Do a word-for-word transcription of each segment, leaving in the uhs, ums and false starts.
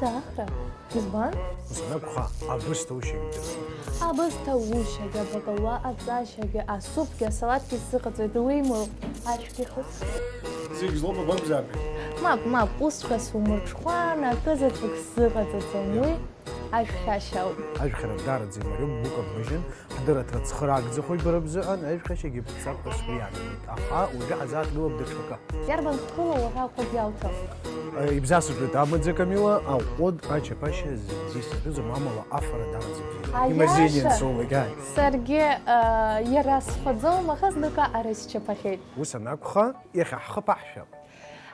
Ахра? Избан? Ус анакәха, абысҭа ушьагьы дыруеит. Абысҭа ушьагьы, абакалуа аҵашьагьы, асупгьы, асалаҭгьы сзыҟаҵоит, уимоу, ашәгьы хыҵ. Зегь злоуп, абакәзаапи? Мап, мап, усҵәҟьа сумырҽхәан, акы заҵәык сзыҟаҵаӡом, уи. Ажәхьашьа ауп. Ажәхьара даараӡа имариоуп, гәыкала бмыжьын, ҳдырраҭара цхыраагӡахоит бара бзыҟан, ажәхьашьагьы бцап ҳәа сгәы иаанагоит. Аха уажәы ҳазааҭгылап даҽакы. Иарбан хыла уара аҟәыд иауҭо? Э, ибзасыртуеит, амаӡа Камила, аҟәыд ачаԥашьа зегьы исырдыруам, амала афара даараӡа бзиоуп. Аиаша! Имазеиниан соулак, ааи. Саргьы, э, иара сфаӡом, аха знык аҟара исчаԥахьеит. Ус анакәха, иахьа ҳхы ԥаҳшәап.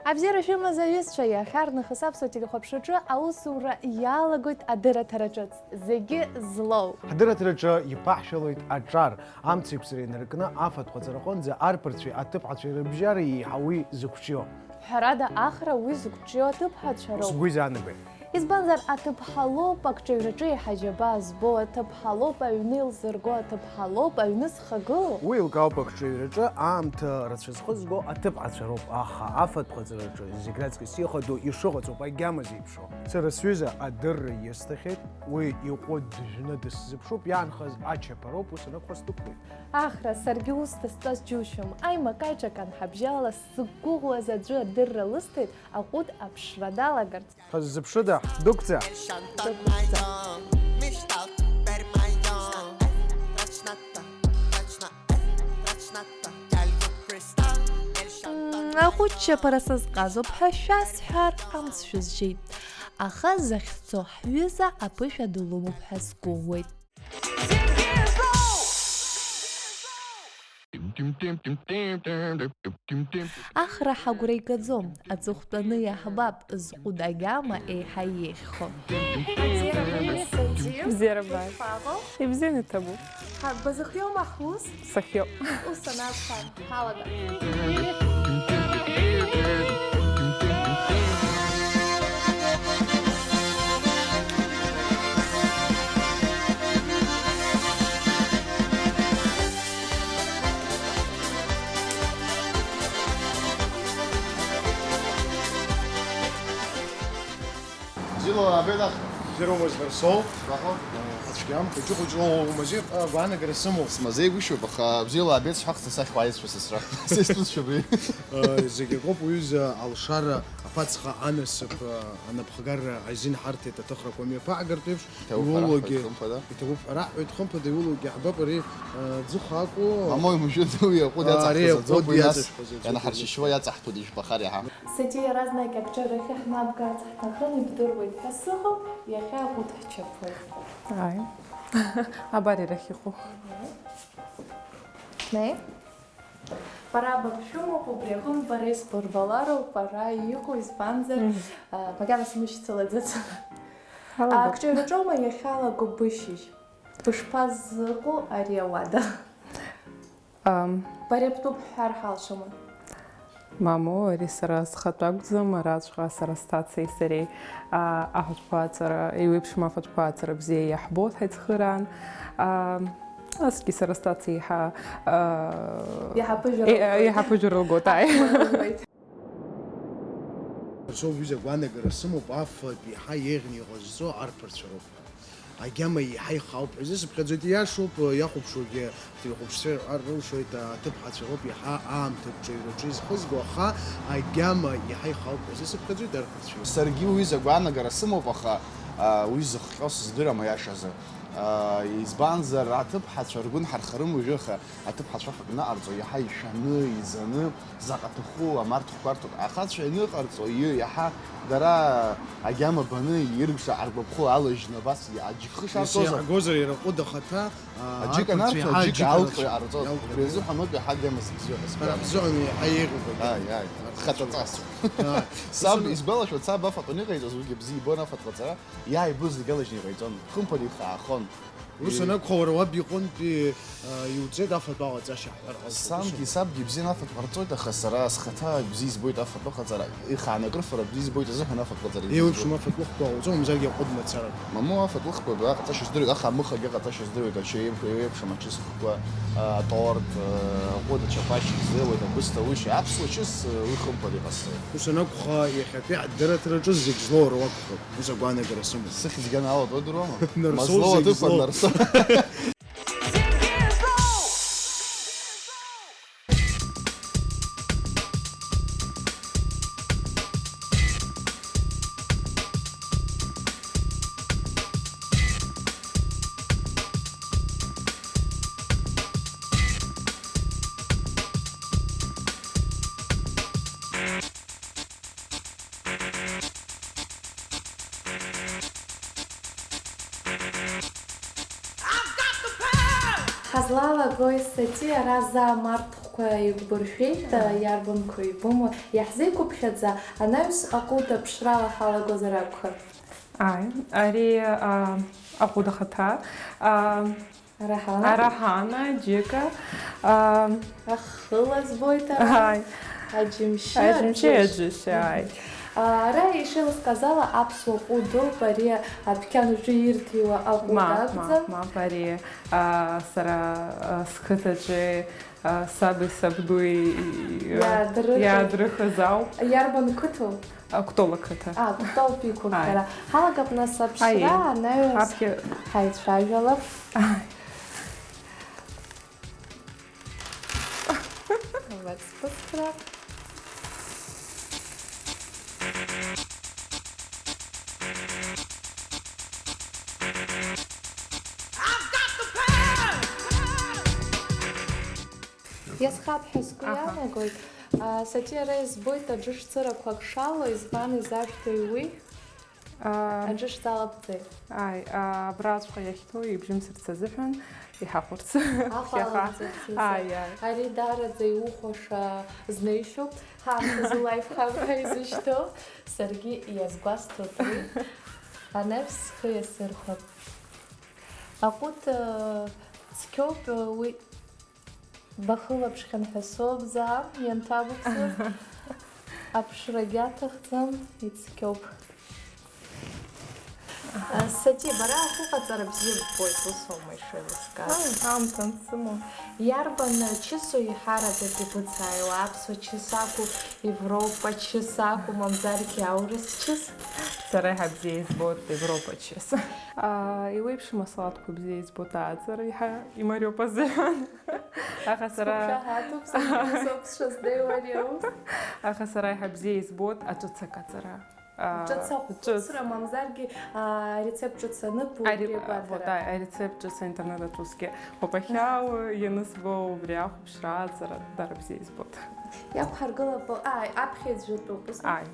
Абзиара шәымаз, аҩызцәа, иахьарнахыс Аԥсуа телехәаԥшраҿы аусура иалагоит адырраҭара ҿыц, зегьы злоу. Ҳдырраҭараҿы иԥаҳшәалоит аҿар, амцеиқәҵара инаркны афатә ҟаҵараҟынӡа арԥарцәеи аҭыԥҳацәеи рыбжьара еиҳа уи зықәҿио. Ҳәарада, Ахра уи зықәҿио аҭыԥҳацәа роуп. Сгәы изаанагоит. Избанзар, аҭыԥҳа лоуп акҿаҩраҿы еиҳа џьабаа збо, аҭыԥҳа лоуп аҩны илзырго, аҭыԥҳа лоуп аҩны зхагылоу. Уи еилкаауп акҿаҩраҿы аамҭа рацәа зхызго аҭыԥҳацәа роуп, аха афатә ҟаҵараҿы зегь раҵкыс ихадоу ишыҟаҵоуп агьама зеиԥшроу. Сара сҩыза адырра исҭахьеит, уи иҟәыд дыжәны дысзыԥшуп, иаанхаз ачаԥароуп, ус анакәха сдәықәлоит. Ахра, саргьы усҭа стәаз џьушьом, аимак-аиҿак анҳабжьала сзықәгәыӷуаз аӡәы адырра лысҭеит, аҟәыд аԥшра далагарц. Ҳаззыԥшыда, ҳдәықәҵа? М, ахәыҷ чаԥара сазҟазоуп ҳәа шәасҳәар, амц шәызжьеит. Аха захьцо ҳҩыза аԥышәа ду лымоуп ҳәа сгәыӷуеит. Ахра ҳагәра игаӡом, аҵыхәтәаны иаҳбап, зҟәыд агьама еиҳа иеиӷьхо. Бзиара бааит. Ибзианы иҭабуп. Ҳа, базыхиоума ҳус? Сахиоуп. Ус анакәха, ҳалагап. Бзиала аабеит, аха. Бзиара умазар, Сол? Баҟо? Ацәгьам, хәыҷы-хәыҷла умазеи, а, гәаанагара сымоуп. Смазеигәышьоуп, аха бзиала аабеит сҳәахт, са сахь уааизшәа, сасра. Сеицәыцәшәап, уи. Э, зегь акоуп, уҩыза алшара, аԥацха анасыԥ, э, анапхгарра азин ҳарҭеит аҭыхрақәа мҩаԥаагартә еиԥш. Иҭабуп ҳәа раҳҳәоит, иулоугьы хымԥада. Иҭабуп ҳәа раҳҳәоит, хымԥада, иулоугьы ҳбап, ари, э, ӡыхә акәу? Мамои, мыжәыда, уи аҟәыд, а, ари иаҵаҳхыз аҟәыд аӡоуп, уи нас иаҵаҳхыз аӡоуп. Ианаҳаршьышьуа иаҵаҳҭоит, ижәбахар иаҳа. Саҭи иаразнак акҿарахьы ҳнабгар ҳҭахын, ибдыруеит ҳәа сыҟоуп, иахьа аҟәыд ҳчаԥоит. Ааи. Абар ирахь иҟоу. Мгм. Неи. Бара баԥшәымоуп, убри аҟынтә бара исбырбалароуп бара иҟоу, избанзар, мм, а, макьана сымшьцылаӡац. Ҳалагап. Акҿаҩраҿоума иахьалаго бышьыжь? Бышԥазыҟоу ари ауада? Ам. Бара бтәуп ҳҳәар ҳалшома? Мамоу, ари сара схатәы акәӡам, араҵәҟьа сара сҭацеи сареи, а, ахатәқәа аҵара, еиуеиԥшым афатәқәа аҵара бзиа иаҳбоит ҳаицхыраан. А, насгьы сара сҭаца еиҳа, а, иаҳа ԥыжәара лгоит. Иаҳа ԥыжәара лгоит, ааи. Ҳаԥхьа лгоит. Соуп, ҩыза, агәаанагара сымоуп, афатә еиҳа еиӷьны иҟазҵо арԥарцәа роуп. Агьама еиҳа ихаауп ҳәа изысыԥхьаӡоит, ииашоуп, иахәаԥшуагьы ҳҭыҩхәаԥшцәа ирҳәар рылшоит, аҭыԥҳацәа роуп иаҳа аамҭа аҿаҩраҿы изхызго, аха агьама еиҳа ихаауп ҳәа изысыԥхьаӡоит арԥарцәа. Саргьы уи изы агәаанагара сымоуп, аха, а, уи зыхҟьо сыздырам, аиашазы. А, избанзар, аҭыԥҳацәа ргәы нҳархарым уажәы, аха аҭыԥҳацәа афатә аныҟарҵо, иаҳа ишәаны, иӡаны, заҟа ҭаху амарҭ хәарҭоуп. Ахацәа ианыҟарҵо, и-, иаҳа дара агьама баны иргша аргәаԥхо алыжьны абас аџьхы шарҭозар. Иагозар иара ҟәыд ахаҭа, а, аџьыка арԥарцәа анарҭо, иаҳа аџьыка аџьыка алҵуа алҵуа иҟарҵоит. Иалҵуеит. Убри азыҳәан ауп иаҳа агьама зегьы зыҟаз. Ҳара ҳзыҳәан еиҳа еиӷьуп агьама. Ааи, ааи. Хатәы ҵас. Ааи. Саб, ус избалашәа, саб афатә аныҟаиҵоз, уигьы бзиа ибон афатә ҟаҵара, иааигоз зегь алыжьны иҟаиҵон. Хымԥада ихаахон. Ус анакәха, уара уаб иҟынтәи, а, иуҵеит афатә аҟаҵашьа ҳҳәар ҟалҵоит. Сангьы сабгьы бзианы афатә ҟарҵоит, аха сара схаҭа бзиа избоит афатә аҟаҵара. Ихааны акрыфара бзиа избоит азыҳәан афатә ҟаҵара. Еиуеиԥшым афатә лыхқәа ҟауҵом, мамзаргьы аҟәыд мацарак. Мамоу афатә лыхқәа аҟаҵашьа здыруеит, аха амыхагьы аҟаҵашьа здыруеит, ачаи еиқәа еиуеиԥшым ачысхқәа, а, аторт, а, аҟәыд ачаԥашь здыруеит, абысҭа лушьа, аԥсуа чыс, а, уи хымԥада иҟасҵоит. Ус анакәха, иахьатәи ҳдырраҭараҿы зегь злоу уара уакәхап. Ус агәаанагара сымоуп. Сыхьӡ гьаны алатәа дыруама? Нарсоу. Мазлоу зегь аҭыԥ злоу. Нарсоу. Ҳазлалагои, сатиа, ара заа марҭхәқәа еиқәбыршәеит, иарбанқәа ибымоу, иаҳзеиқәыԥхьаӡа, анаҩс аҟәыд аԥшрала ҳалагозар акәхап. Ааи, ари, а, аҟәыд ахаҭа, а, Араҳана. Араҳана, џьыка, а, Ахыла збоит ара. Ааи. Аџьымшьы, аџьымшьы, аџьышь. Аџьышьы, ааи. Мгм. А, ара, ишеилыскааз ала, аԥсуа ҟәыдоуп, ари адәқьан аҿы ирҭиуа аҟәыд, мап, акәӡам. Мап, мап, ари, а, сара, а, сқыҭаҿы, а, саби сабдуи, и-, Иаадрыхыз. Иаадрыхыз ауп. Иарбан қыҭоу? А, Кәтол ақыҭа. А, Кәтолтәиқәоуп. Ааи. Ҳара ҳалагап нас аԥшра, ааи, анаҩс ҳаԥхьа ҳаицәажәалап. Ааи. Абас, бысҭра. Иазхап ҳәа сгәы, аҳа, иаанагоит. А, сатиа ара избоит аџышцырақәак шало, избан изашәҭои уи? А, аџышҵа алабҵеит. Ааи, а, абраҵәҟьа иахьҭоу ибжьымсырц азыҳәан иҳахәарц. Ахә ԥхьаҟа. Алабҵарц азы. Ааи, ааи. Ари даараӡа иухәаша знеишьоуп. Ҳамҭазы лайфхак ҳәа изышьҭоу. Саргьы иазгәасҭоит уи. Анаҩс схы иасырхәап. Аҟәыд, э, цқьоуп, э, уи. Бахылаԥшхьан ҳәа соуп, заа, ианҭабуп сыхә. Аԥшрагьы аҭахӡам, ицқьоуп. Сатиа, бара аҟәыд ҟаҵара бзиа ббоит, усоума ишеилыскааз? Ааи, аамҭа ансымоу. Иарбан чысу еиҳараӡак ибыцааиуа, аԥсуа чыс акәу, Европа чыс акәу, мамзаргьы аурыс чыс? Сара еиҳа бзиа избоит Европа чыс. Аа, еиуеиԥшым асалаҭқәа бзиа избоит ааҵара, еиҳа имариоуп азыҳәан. Аха сара сгәыԥшаҳаҭуп, саргьы соуп сшазнеиуа ари аус. Аха сара еиҳа бзиа избоит аҿыц акаҵара. А, ҿыц ахәыцра, ҿыц. Мамзаргьы, а, арецепт ҿыц аныбо, ари, убри агәаҭара. Вот, а, арецепт ҿыц аинтернет аҿы усгьы мап ахьаау, ианызбо убри ахәаԥшра ааҵара дара бзиа избоит. Иақәҳаргылап, а, аԥхьаҩцәатәуп, ус? Ааи.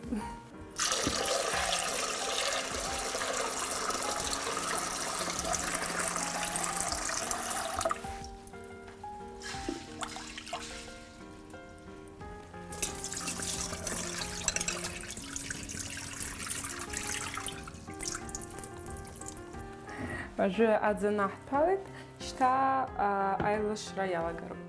Уажәы аӡы анаҳҭәалеит, шьҭа, а, аилашра иалагароуп.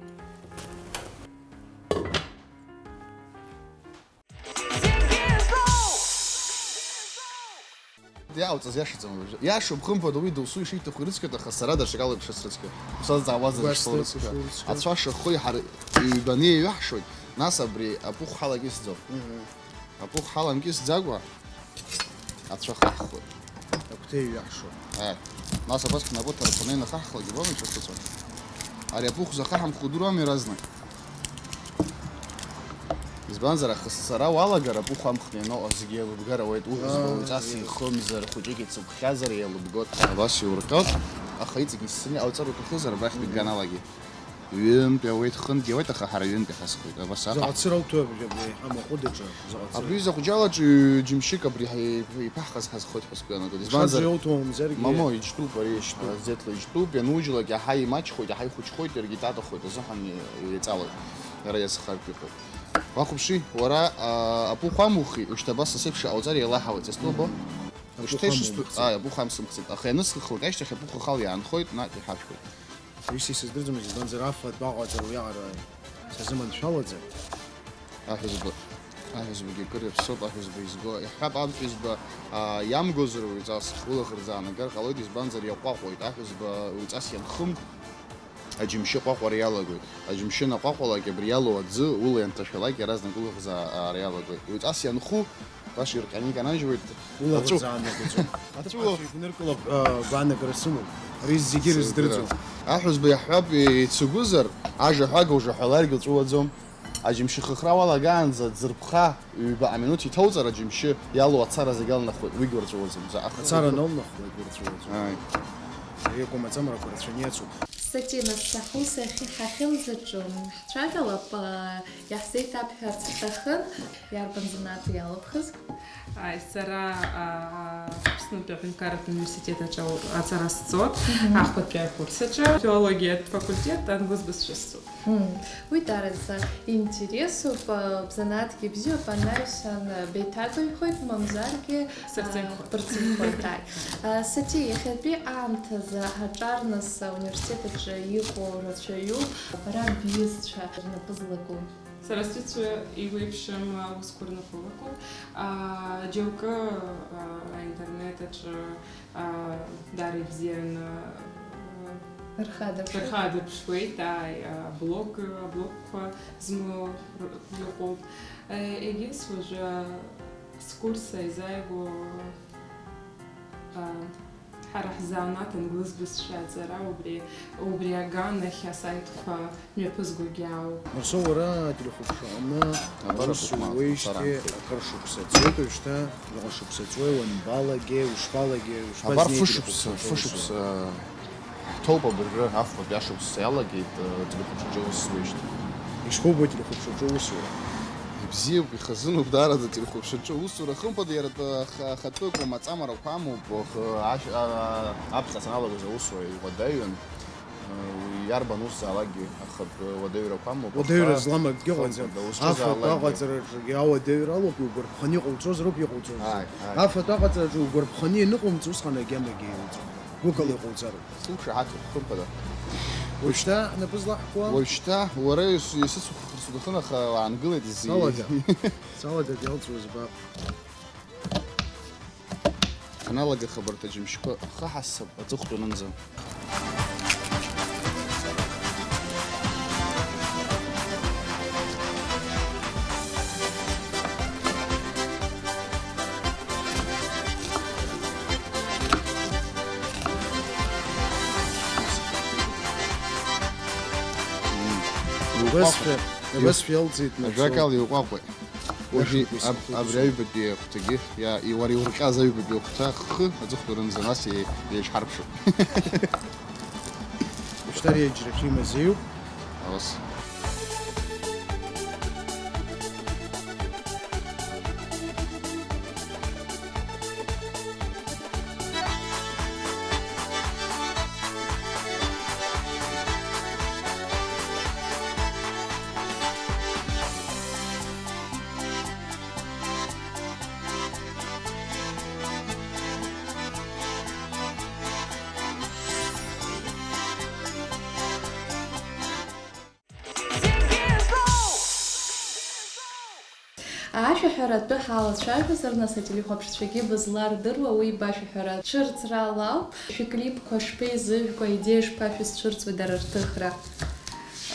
Иаауҵаз иашаӡам уажәы. Иашоуп, хымԥада, уи досу ишиҭаху ирыцқьоит, аха сара даҽакала ишысрыцқьо. Усазҵаауазар ишԥоурыцқьо? Ацәа шахо иҳар-, ҩбаны еиҩаҳшоит, нас абри апыҟә ҳаламкьысӡо. Мгм. Апыҟә ҳаламкьысӡакәа, ацәа хаҳхуеит. Агәҭа еиҩаҳшоит. Е, нас абас ҳнапы ҭарԥаны инахаҳхлак, ибон, ишахыҵәо. Ари апыҟә захаҳамхо удыруама иаразнак? Избанзар, аха сара уалагар, апыҟә амхны ианоуа зегьы еилыбгар ауеит, уҳәызба, аа, уаҩҵас еилыб- ихымзар, хәыҷык ицыԥхьазар еилыбгоит. Абас иурҟьоит, аха иҵегь исцены иҟауҵар уҭахызар, абрахь, мгм, дыгганалагьы. Ҩынтә иауеит, хынтә иауеит, аха ҳара ҩынтә иҳазхоит. Абас аҟара. Заҟа цыра уҭоуп абри, абри амахәыдаҿы, заҟа цыра? Абри изакә џьалаҿы ҩ-, џьымшьык абри ҳа-, иԥаҳҟаз ҳазхоит ҳәа сгәы иаанагоит. Избанзар, ҽаӡәы иауҭом, мамзаргьы. Мамо, иџьтәуп ари, шьҭа, мгм, зетлы иџьтәуп, иануџьлак иаҳа имаҷхоит, иаҳа ихәыҷхоит, иаргьы итатахоит азыҳәан и-, иеиҵалоит. Иара иазхартә иҟоуп. Уахәаԥши, уара, а, апыҟә амухи, ушьҭа абас ас еиԥш иҟауҵар еилаҳауеит, ҵыс дубо? Ушьҭа ишыстәу, ааи, абыхә амсымхӡеит, аха ианысхыхлак ашьҭахь абыхә ахала иаанхоит, наҟ иҳашәҭуеит. Ҩышьҭа исыздырӡомызт, избанзар, афатә аҟаҵара уиаҟара сазыманшәалаӡам. Аҳәызба, аҳәызбагьы акыр иаԥсоуп, аҳәызба изго. Иаҳҳәап, аҳәызба, аа, иамгозар уаҩҵас, улаӷырӡ аанагар ҟалоит, избанзар, иаҟәаҟәоит. Аҳәызба уаҩҵас ианхым, аџьымшьы ҟәаҟәара иалагоит. Аџьымшьы наҟәаҟәалак, абри иалоу аӡы ула ианҭашәалак, иаразнак улаӷырӡ аара иалагоит. Уаҩҵас ианху, баша ирҟьаны иканажьуеит. Улаӷырӡ аҵәы-, аанагоӡом. Аҵәуо. Аҵәуо игәныркылап, ы, гәаанагара сымоуп. Ари зегьы ирыздырӡом. Сыздырам. Аҳәызба иаҳҳәап, ицыгәызар, ажаҳәага ужаҳәаларгьы уҵәуаӡом. Аџьымшьы хыхра уалагаанӡа ӡырԥха ҩба аминуҭ иҭоуҵар, аџьымшьы иалоу ацара зегь алнахуеит, уигь уарҵәуаӡом. Заҟа хыхра. Ацара аналнахуа, уигь уарҵәуаӡом. Ааи. Ари акәым аҵамарақәа рацәаны иацуп. Сатина, саҳу сахьы ҳахьынӡаҿу ҳцәажәалап, а, иаҳзеиҭабҳәарц ҳҭахын, иарбан занааҭу иалыбхыз? Ааи, сара, а, Аԥснытәи аҳәынҭқарратә университет аҿы ау-, аҵара сҵоит, мгм, ахԥатәи акурс аҿы, филологиатә факультет ангылаз бызшәа сҵоит. Мм, уи даараӡа интересуп, а, бзанааҭгьы бзиоуп, анаҩсан, а, беиҭагоихоит, мамзаргьы, а, бырцынхоит. Бырцынхоит, ааи. А, Сати, иахьатәи аамҭазы аҿарныс ауниверситет аҿы иҟоу рацәаҩуп, бара бҩызцәа рнапы злаку? Сара сҩызцәа еиуеиԥшым аусқәа рнапы лакуп. А, џьоукы, а, аинтернет аҿы, а, даара ибзианы, а, рхадырԥшуеит. Рхадырԥшуеит, ааи, аблог, аблогқәа змоу р-, иҟоуп. Е-, егьыс уажәы скурс аизааигәоу, а, ҳара ҳзанааҭ англыз бызшәа аҵара, убри, убри аганахь асаитқәа мҩаԥызгогьы ауп. Мырсоу, уара ателехәаԥшраҟны аус ууеижьҭеи акыр шықәса ҵуеит, уажәшьҭа заҟа шықәса ҵуеи, уанбалагеи, ушԥалагеи, ушԥазнеи ателехәаԥшраҿы аус? Абар фышықәса, фышықәса ҳҭоуп абыржәы, афбатәи ашықәс иалагеит, э, телехәаԥшраҿы аус зуеижьҭеи. Ишԥоубо ателехәаԥшраҿы аусура? Ибзиоуп, ихазынуп даараӡа ателехәаԥшраҿы аусура, хымԥада иара т-, х-, ахатәы акәым, аҵамарақәа амоуп, х-, ашә-, а-, аԥхьа саналагоз аусура иуадаҩын, э, уи иарбан усзаалакгьы ахатә уадаҩрақәа амоуп. Уадаҩра злам акгьы ыҟаӡам. Хымԥада, узҿызаалакгьы. Афатә аҟаҵараҿы ауадаҩра алоуп, иугәарԥханы иҟауҵозар ауп иҟауҵозар. Ааи, ааи. Афатә аҟаҵараҿы угәарԥханы ианыҟоумҵо, усҟан агьамагьы иуӡом. Гәыкала иҟауҵароуп. Суқәшаҳаҭуп, хымԥада. Уажәшьҭа ҳнапы злаҳкуа? Уажәшьҭа уара ис-, исыцух-, сыҭахын, аха уаангылеит изы. Салага. Салагак иалҵуа збап. Ҳаналагах абарҭ аџьымшьқәа ахы ҳассап аҵыхәтәанынӡа. Убасшәа, убасшәа иалҵит Мацоу. Ажәакала, иуҟәаҟәеит. Уажәы иашоуп, аб-, исымхуп, абри исымхуп. Аҩбатәи ахәҭагьы, иа-, и-, уара иурҟьаз аҩбатәи ахәҭа, хы аӡыхәтәа рынӡа нас и-, еиҿҳарԥшып. Ушьҭа ари аџьрахьы имазеиуп. Алас. Ашәаҳәаратәы ҳалацәажәозар, нас, ателехәаԥшцәагьы бызлардыруа уи башәаҳәара цәырҵрала ауп. Шәыклипқәа шԥеизыжәго, аидеиа шԥашәызцәырҵуеи дара рҭыхра?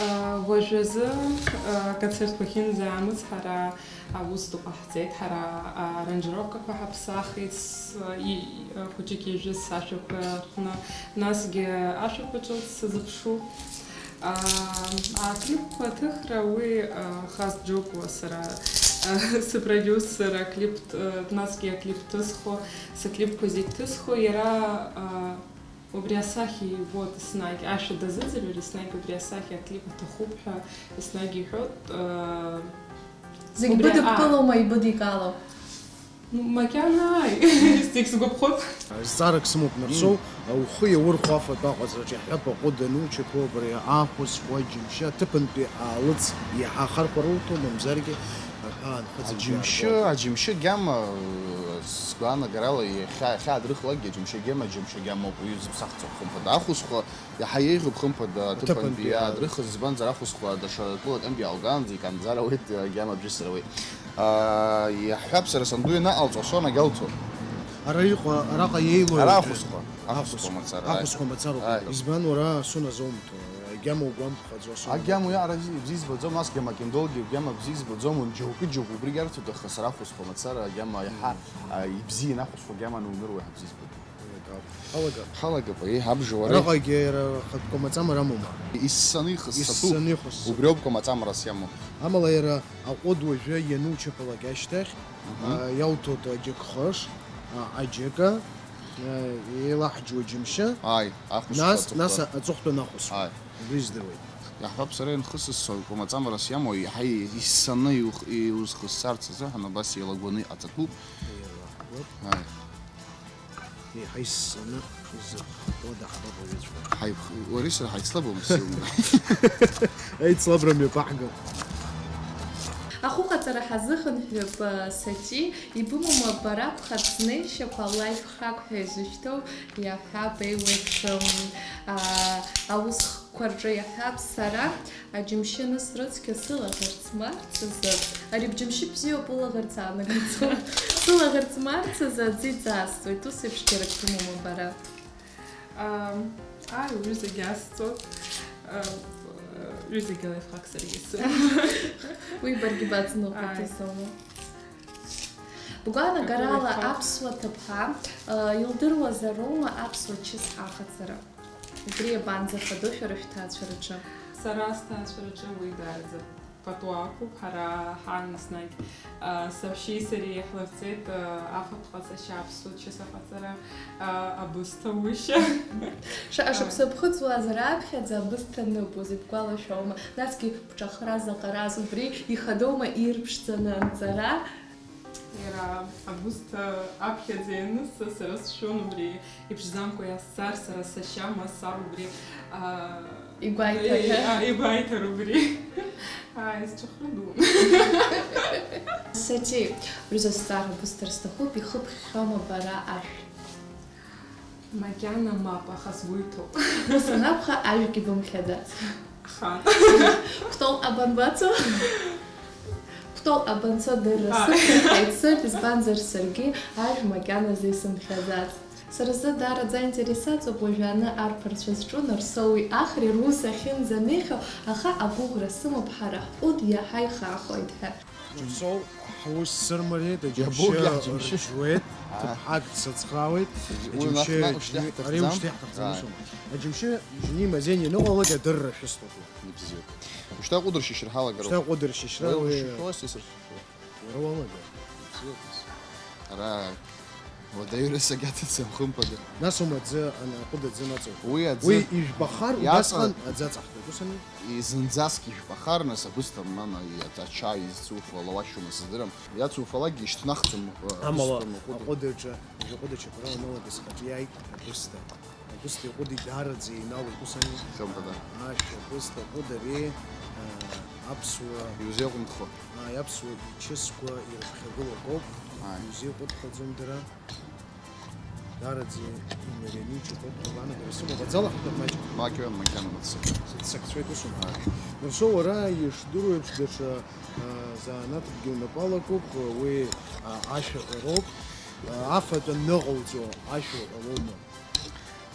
А, уажәазы, а, аконцертқәа ахьынӡаамыц ҳара аус ду ҟаҳҵеит, ҳара аранжировкақәа ҳаԥсахит, с-, и-, хәыҷык ижәыз сашәақәа рҟны, насгьы ашәақәа ҿыц сазыԥшу. А, аклипқәа аҭыхра уи, а, Хас Џьокуа сара, а, сыпродиусер аклип, а, насгьы аклип ҭысхуа, сыклипқәа зегь ҭысхуа, иара, а, убри асахьа ибоит еснагь, ашәа дазыӡырҩыр, еснагь убри асахьа аклип аҭахуп ҳәа еснагь иҳәоит, а, зегь убри, а, быдыбкылома, ибыдикаало? Макьана, ааи, зегь сгәаԥхоит. Зҵаарак сымоуп, Нарсоу, мм, ухы иаурхәо афатә аҟаҵараҿы иаҳҳәап, аҟәыд анучаԥо, абри аахәыцхә, аџьымшьы, аҭыԥантәи аалыҵ иаҳа ахархәара уҭо, мамзаргьы, а, Аанхыҵ. Аџьымшьы, аџьымшьы агьама, сгәаанагарала, иахьа, иахьа дрыхлакгьы аџьымшьы агьама, аџьымшьы агьамоуп, уи зыԥсахӡом, хымԥада. Ахәысхәа иаҳа еиӷьуп, хымԥада, аҭыԥантәи, аҭыԥантәи, аа, дрыхыз, избанзар, ахәысхәа даҽа тәылак антәи иаалган, зегь канӡар ауеит, агьама бжьысыр ауеит. Аа, иаҳҳәап, сара санду ианаҟалҵо, ашо анагьалҭо. Ара иҟоу, араҟа иеилоу. Ара ахәысхәа, ахәысхәа мацара, ааи. Ахәысхәа мацароуп. Ааи. Избан уара, Сона, заумҭоу? Агьама угәамԥхаӡо, Сона. Агьама уи ара бзиа, бзиа избаӡом, асгьы Македонгьы агьама бзиа избаӡом, џьоукы, џьоукы убригь арҭоит, аха сара ахәысхәа мацара агьама иаҳа, мм, а, ибзиан ахәысхәа агьама анумыруа иаҳа бзиа избоит. Еилкаауп. Ҳалагап. Ҳалагап, еи, ҳабжьуара. Араҟагьы иара хатә кәамаҵамара амоума? Иссаны ихыссатәуп. Иссаны ихыссатәуп. Убриоуп кәамаҵамарас иамоу. Амала иара аҟәыд уажәы ианучаԥалак ашьҭахь, мгм, а, иалҭоит аџьыкхыш, а, аџьыка, а, еилаҳџьуа џьымшьы. Ааи, ахәышәтәра. Нас, аҵыхәтәан, нас аҵыхәтәан ахәышәтәра. Ааи. Убри здыруеит. Иаҳҳәап, сара ианхысыз, са кәамаҵамарас иамоу, иаҳа исаны иух-, иузхыссарц азыҳәан абас еилагәаны иҟаҵатәуп. Еилагәык. Ааи. Еиҳа исзаны изыхҟьо даҳбап уаҩыҵәҟьа. Ҳаиԥх-, уареи сареи ҳаицлабума, сиума? Аицлабра мҩаԥаҳгап. Ахәыҟаҵара ҳазыхынҳәып, Сати, ибымоума бара бхатә знеишьақәа, лайфхак ҳәа изышәҭоу, иаҳҳәап, еиуеиԥшым, аа, аусхкқәа рҿы иаҳҳәап, сара аџьымшьы анысрыцқьа сылаӷырӡ марцазы, ари бџьымшьы бзиоуп, улаӷырӡ аанагаӡом, сылаӷырӡ марцазы аӡы иӡасҵоит, ус еиԥш џьарак бымоума бара? Ам, ааи, уи зегь асҵоит. Ам, уи зегь алайфхак саргьы сымоуп. Уи баргьы бацныҟәоит, ааи, исоума? Бгәаанагарала, акы лайфхак, аԥсуа ҭыԥҳа, а, илдыруазароума аԥсуа чыс аҟаҵара? Убри иабанӡахадоу шәара шәҭаацәараҿы? Сара сҭаацәараҿы уи даараӡа пату ақәуп, ҳара ҳан еснагь, а, саҳәшьеи сареи иаҳларҵеит, а, афатә ҟаҵашьа, аԥсуа чыс аҟаҵара, а, абысҭа ушьа. Шаҟа шықәса ԥхыӡуазар аԥхьаӡа абысҭа аныбоз, ибгәалашәома? Насгьы бҿахра заҟараз, убри ихадоума ирԥшӡаны анҵара? Иара абысҭа аԥхьаӡа ианысҵаз сара сшәон убри. Иԥшӡамкәа иазцар, сара сашьа, ма саб убри, аа, игәаиҭар, е, а, игәаиҭар убри. Ааи, сҿахра ду. Сати, рзазҵаара бысҭар сҭахуп, ихыԥхьхьоума бара ашә? Макьана мап, аха сгәы иҭоуп. Ус анакәха, ажәгьы бымхьаӡац. Аха. Кәтол абанбацо? Кәтол абанцо дырра, а, сыхьӡ ҳаиццоит, избанзар, саргьы ажә макьаназы исымхьаӡац. Сара сзы даараӡа аинтерес аҵоуп уажәы аны арԥарцәа зҿу Нарсоуи Ахреи рус ахьынӡанеихьоу, аха агәыӷра сымоуп, ҳара ҳҟәыд иаҳа ихахоит ҳәа. Нарсоу, ҳус сырмариеит, иабоугьы аџьымшьы, аџьымшьы ржуеит, аа, ҭыԥҳак дсыцхраауеит, уи аџьымшьы, нас наҟ ушьҭа иаҳҭахӡам. Ари ушьҭа иаҳҭахӡам, аа, ишоума. Аџьымшьы жьны имазеины ианыҟалак адырра шәысҭоит. Ибзиоуп. Ушьҭа аҟәыдыршьышьра ҳалагароуп. Ушьҭа аҟәыдыршьышьра, уи уи ушьышьуа, сисыршьышьуа. Уара уалагар. Бзиоуп. Ара уадаҩрас агьаҭаӡам, хымԥада. Нас ума аӡы, ана-, аҟәыд аӡы наҵоуп. Уи аӡы. Уи ижәбахар, иаҵа-, убасҟан аӡы аҵаҳгоит, ус ами? Зынӡаск ижәбахар, нас, абысҭа, мама, и-, ач-, ачаи зцуфо, лауашьума, сыздырам. Иацуфалакгьы ишьҭнахӡом, э, амала, абысҭа, аҟәыд. Аҟәыд аҿы, ижәҩахәыда чаԥара уаналага схаҿы иааит абысҭа. Абысҭа иҟәыди даараӡа иналоит, ус ами? Хымԥада. Ашәа, абысҭа, аҟәыд ари, аа, аԥсуа, иузеиҟәымҭхо. Ааи, аԥсуа ичысқәа ирыԥхьагылоуп. Ааи. Иузеиҟәыҭхаӡом дара. Даараӡа имарианы иҿакуп, агәаанагара сымоуп. Аӡы алаҳҭап маҷк. Маҷҩым, макьана мыццакуеит. Сыццакцәеит, усума? Ааи. Нарсоу, уара ишдыру еиԥш, даҽа, аа, занааҭкгьы унапы алакуп, уи, аа, ашәаҳәароуп. Аа, афатә аныҟауҵо ашәаҳәароума?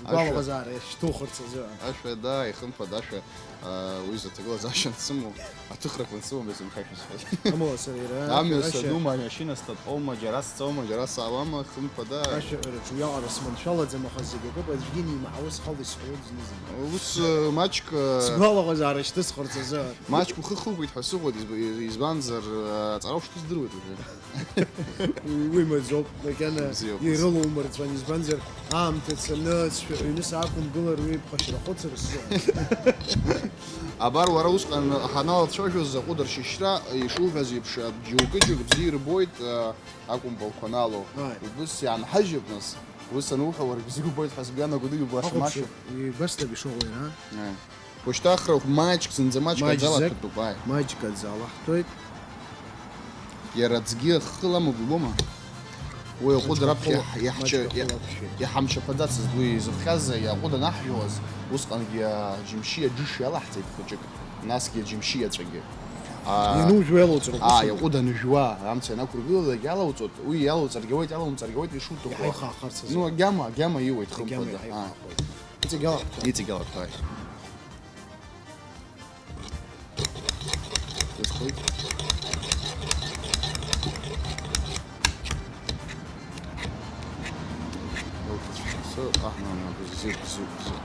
Агәалаҟазаара иахьҭухырц азы. Ашәа, да, ихымԥада, ашәа, аа, уи зы аҭагылазаашьа ансымоу, аҭыхрақәа ансымоу, бзымхашәа сҳәеит. Амала сара иара амҩа ашәа санума, амашьына статҟоума, џьара сцома, џьара саауама, хымԥада. Ашәаҳәараҿы уиаҟара сманшәалаӡам, аха зегь акоуп, аӡәгьы инимаҳауа схала исҳәоит зны-зынла. Ус, э, маҷк, э, сгәалаҟазаара шьҭысхырц азы. Маҷк ухы хылгоит ҳәа сыҟоуеит, изб-, избанзар, э, аҵара ушьҭыздыруеит уажәы. Уи, уи маӡоуп, макьана. Бзиоуп. Ирылоумырҵәан, избанзар, аамҭа цаны, сшәа ҩны саақәымгылар, уи ԥхашьара хәыцыр сзы. Абар, уара усҟан ҳаналацәажәоз, аҟәыдыршьышьра, ишуҳәаз еиԥш, џьоукы-џьоук бзиа ирбоит, а, акәымпылқәа налоу. Ааи. Убыс иаанҳажьып, нас. Ус ануҳәа, уара бзиа убоит ҳәа сгәы иаанагоит, иубаша-маша. Ҳахәаԥшып, ибасҭап ишыҟоу иара. Ааи. Ушьҭа ахра маҷк, зынӡа маҷк маҷӡак аӡы алаҳҭатәуп, ааи. Маҷк аӡы алаҳҭоит. Иара аӡгьы ахы ламоуп, убома? Уи аҟәыд раԥхьа иаҳ-, иаҳча-, маҷк ахы лақәшәеит. Иаҳамчаԥаӡацызт, уи изыхҟьаз аҟәыд анаҳжәуаз, усҟангьы аџьымшьи аџыши алаҳҵеит хәыҷык, насгьы аџьымшьи иаҵәагьы. Аа, ианужәуа иалоуҵар, аа, аҟәыд анжәуа, амца ианақәыргылалак иалауҵот, уи иалоуҵаргьы ауеит, иалоумҵаргьы ауеит, ишуҭаху. Иҳаихаахарц азы. Ну, агьама, агьама иуеит, агьама хымԥада. Иҳаихаахоит. Аа. Иҵегь алаҳәҭуеит. Иҵегь алаҳәҭуеит. Дызхоит. Аҳ, на, на, бзиоуп, бзиоуп, бзиоуп.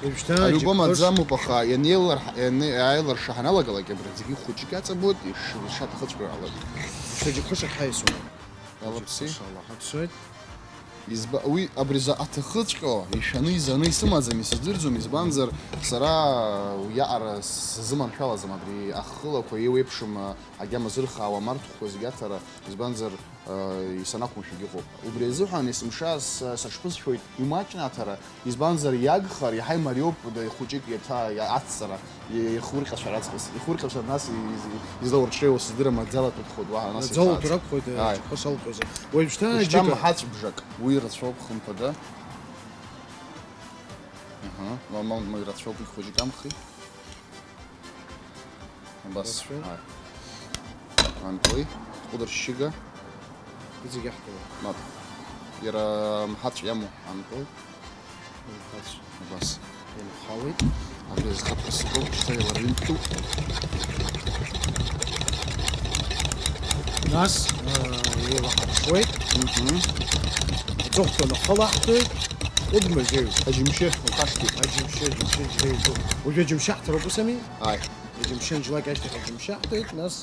Уажәшьҭа любом џьыбхыш аӡамуп, аха ианеилар-, иане-, иааиларша ҳаналагалак, абри аӡгьы хәыҷык иаҵабоит, иш-, ишаҭахыҵәҟьо ала. Даҽа џьыбхыш ахьҳаисуа. Алаԥси. Џьыбхыш ала ҳацоит. Изба-, уи абри заҟа ҭахыҵәҟьоу, ишәаны изаны исымаӡам, исыздырӡом, избанзар, сара уиаҟара сзыманшәалаӡам абри ахылақәа еиуеиԥшым, а, агьама зырхаауа амарҭқәа зегьы аҭара, избанзар, а, исанақәымшәогьы ыҟоуп. Убри азыҳәан есымша с-, саҽԥысшәоит имаҷны аҭара, избанзар, иагхар, иаҳа имариоуп, да, хәыҷык иаҭа-, иа-, ацҵара. Ихурҟьацәа раҵкыс, ихурҟьацәа нас из-, излаурҽеиуа сыздырам, аӡы алаҭәа ҭхоит, уаҳа нас. Аӡы алаҭәа ракәхоит, ааи, џьыбхыш алҭоз. Уажәшьҭа, уажәшьҭа џьыка мҳаҵә бжак, уи рацәоуп, хымԥада. Аҳа, ма, ма, ма ирацәоуп, ихәыҷык амхи. Абас, рацәа, ааи. Анкои, ҟәыдыршьшьыга. Иҵегь иаҳҭома? Мап. Иара мҳаҵә иамоу анкои. Мҳаҵә. Абас. Инхалеит. Абри зхаԥыцқәоу шьҭа еиларҩынтәуп. Нас, э, еилаҳаршуеит. Мгм. Аҵыхәтәаны ахы лаҳҭоит. Ҟәыд мазеиуп. Аџьымшьы, ухашҭит. Аџьымшьы, аџьымшьы, аџьымшьы. Уажәы аџьымшьы аҳҭароуп, ус ами? Ааи. Аџьымшьы анџьлак ашьҭахь аџьымшьы аҳҭоит, нас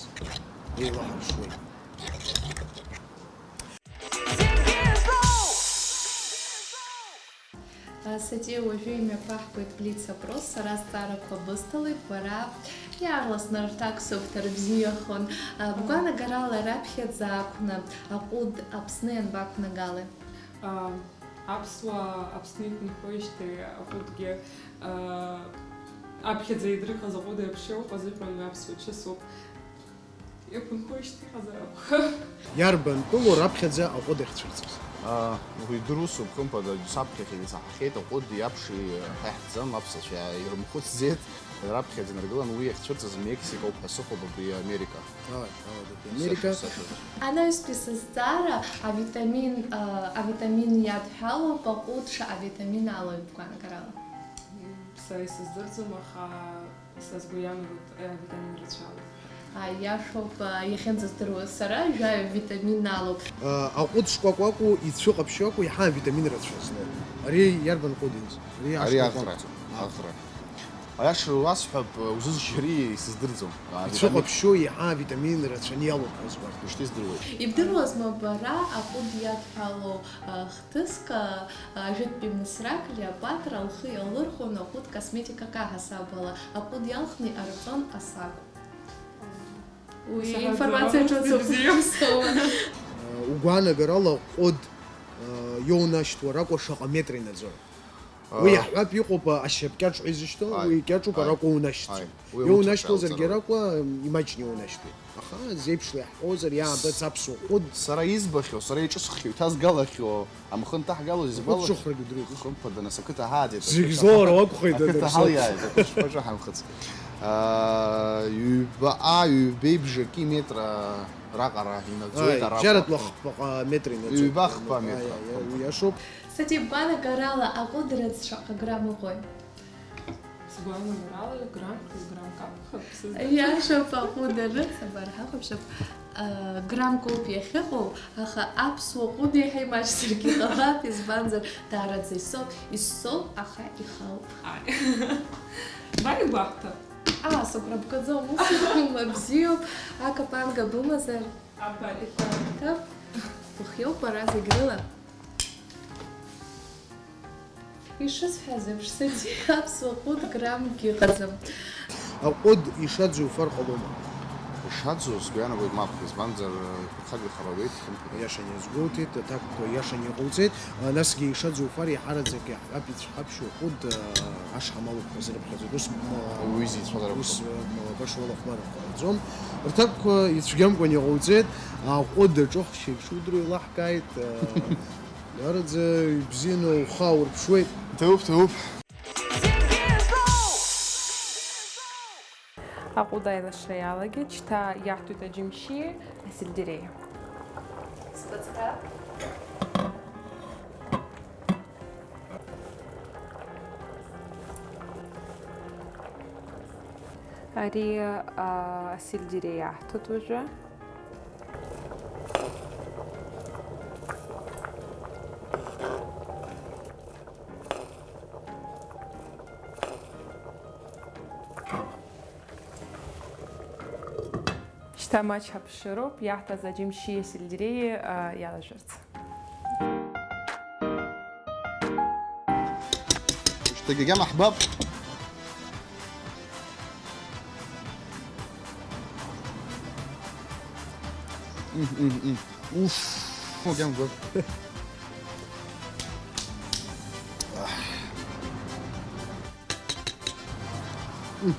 еилаҳаршуеит. Сатиа, уажәы имҩаԥаҳгоит блиц-опрос, сара азҵаарақәа бысҭалоит, бара иаарласны рҭак сыбҭар бзиахон. Бгәаанагарала раԥхьаӡа акәны аҟәыд Аԥсны ианбақәнагалеи? Аԥсуаа Аԥсны иқәынхоижьҭеи аҟәыдгьы, аԥхьаӡа идрыхыз аҟәыд еиԥш иҟоуп азыҳәан уи аԥсуа чысуп. Иқәынхоижьҭеи иҟазар акәхап. Иарбан тәылоу раԥхьаӡа аҟәыд ахьцәырҵыз? Аа, уи дырусуп, хымԥада, саԥхьахьан исаҳахьеит, аҟәыд иаԥши ҳәа иаҳӡам, аԥсацәа ирымхәыцӡеит, раԥхьаӡа инаргылан, уи иахьцәырҵыз Мексикоуп ҳәа сыҟоуп, абри Америка. Ааи, ааи, Америка. Сашәа, сашәа. Анаҩстәи сызҵаара, авитамин, а, авитамин иадҳәалоуп, аҟәыд шаҟа авитамин алоу бгәаанагарала? Са исыздырӡом, аха са сгәы иаанагоит, авитамин рацәала. Аиашоуп, а, иахьынӡаздыруа сара, жәаҩа витамин алоуп. А, аҟәыд шкәакәакәу, ицәыҟаԥшьакәу, иаҳа авитамин рацәа злоу. Ари иарбан ҟәыдиныз? Ари ари ашкәакәа Аӷра, акәӡам. Аӷра. Аиаша уасҳәап, узызшьари исыздырӡом. А, витамин. Ицәыҟаԥшьу иаҳа авитамин рацәаны иалоуп ҳәа збарҭоуп. Ушьҭа издыруеит. Ибдыруазма бара аҟәыд иадҳәалоу, а, хҭыск, а, ажәытәтәи Мысрак Клеопатра лхы иалырхәон аҟәыд косметикак аҳасабала, аҟәыд иалхны иҟарҵон асакә. Уи исаҳаӡом, информациа ҿыцуп. Бзиоуп. Угәаанагарала ҟәыд, а, иоунашьҭуа ракәу шаҟа метра инаӡои? Уи, а, иаҳҳәап, иҟоуп, а, ашьапкьаҿ ҳәа изышьҭоу, ааи, уи икьаҿуп, ааи, аракәа унашьҭӡом. Ааи, уи иоунашьҭуазаргьы уцәаҳәа аракәа, имаҷны иоунашьҭуеит. Аха зеиԥшла иаҳҳәозар, иаабац аԥсуа ҟәыд. Сара избахьоу, сара иҿысххьоу, иҭазгалахьоу, амхы нҭаҳгало, исгәалашәоит. Ҟәыд шыхәрагьы дырҩегьых. Хымԥада, нас ақыҭа ҳааӡеит. Зегь злоу ара уакәхеит, ақыҭа ҳалиааит, ақыҭа шԥаҿы ҳамхыҵ. Аа, ҩба, а, ҩбеи бжаки метра раҟара инаӡоит, ааи, араҟа. Џьаратәла хԥаҟа метра инаӡоит. Ҩба хԥа метра. Ааи, ааи, ааи, уи иашоуп. Сатиа, бгәаанагарала, аҟәыд рыӡ шаҟа грамм ыҟои? Сгәаанагарала, граммк, граммк акәхап, сыздырӡом. Иашоуп, аҟәыд рыӡ, абар, ҳахәаԥшып. А, граммк ауп иахьыҟоу, аха аԥсуа ҟәыд еиҳа имаҷзаргьы ҟалап, избанзар, даараӡа исоуп, исоуп, аха ихауп. Ааи. Бара игәаҳҭап. Аа, сыгәра бгаӡом, ус акәым, бзиоуп, акапанга бымазар? Абар, икәаҳҭап. Быхиоуп бара зегь рыла. Ишысҳәаз еиԥш, сатиа аԥсуа ҟәыд граммгьы ыҟаӡам. Аҟәыд ишаӡу уфар ҟалома? Ишаӡу сгәы иаанагоит мап, избанзар, иԥырхагахар ауеит, хымԥада. Иашан иазгәоуҭеит, аҭакқәа иашан иҟауҵеит, а, насгьы ишаӡу уфар, еиҳараӡак иаҳҳәап, иц-, Ҳаԥшьа уҟәыд, аа, ашҳам алуқәа зрыԥхьаӡоит. Ус, м, Уи зеицәазар ус, акәхап. М, баша уалахәмарра ҟалаӡом. Рҭакқәа ицәгьамкәан иҟауҵеит, аҟәыд аҿыхшьа иҽудыруа илаҳкааит, аа, даараӡа ибзианы ухы ааурԥшуеит. Ҭоуп, ҭоуп. Аҟәыд аилашра иалагеит, шьҭа иаҳҭоит аџьымшьи асельдереи. Схаҵкы. Ари, а, асельдереи иаҳҭоит уажәы. Шьҭа маҷ ҳаԥшыроуп, иаҳҭаз аџьымшьи асельдереи, а, иалажәырц. Шьҭагьы агьама ҳбап. М, м, м. Уф, агьама ҳбап. Ах. М.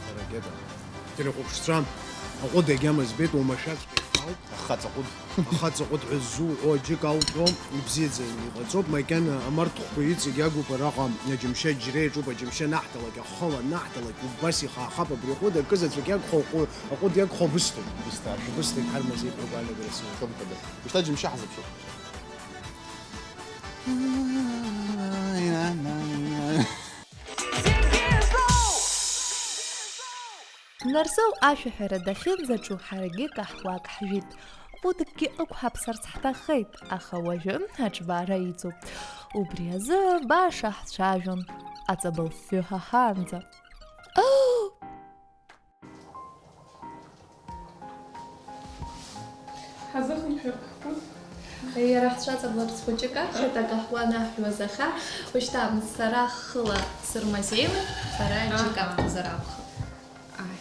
Ҳаракета. Телехәаԥшцәа, аҟәыд агьама збеит, уамашәаҵәҟьа ихауп. Ахаҵа ҟәыд. Ахаҵа ҟәыд ҳәа ззуҳәо аџьыка ауҭәуа, ибзиаӡаны иҟаҵоуп, макьана амарҭхәқәа иҵегь агуп араҟа аџьымшьа џьра иаҿуп, аџьымшьа анаҳҭалак, ахы ланаҳҭалак, убас ихаахап абри аҟәыд, акы заҵәык иагхо аҟәы-, аҟәыд иагхо абысҭоит. Бысҭа. Абысҭа иҳармазеиԥ агәаанагара сымоуп. Хымԥада. Ушьҭа аџьымшьа ҳазыԥшуп. Нарсоу ашәаҳәара дахьынӡаҿу ҳаргьы каҳуак ҳжәит. Ҟәыдкгьы ықәҳаԥсарц ҳҭаххеит, аха уажәы аҿбаара иҵоуп. Убри азы баша ҳцәажәон, аҵабылфҩы ҳаҳаанӡа. Ҳазыхынҳәып ҳкәыт. Иара ҳцәаҵаблырц хәыҷык акәхеит, акаҳуа анаҳжәуаз, аха ушьҭа сара хыла сырмазеиуеит, сара аџьыка Аҳа. Акәзар акәхап. Ааи.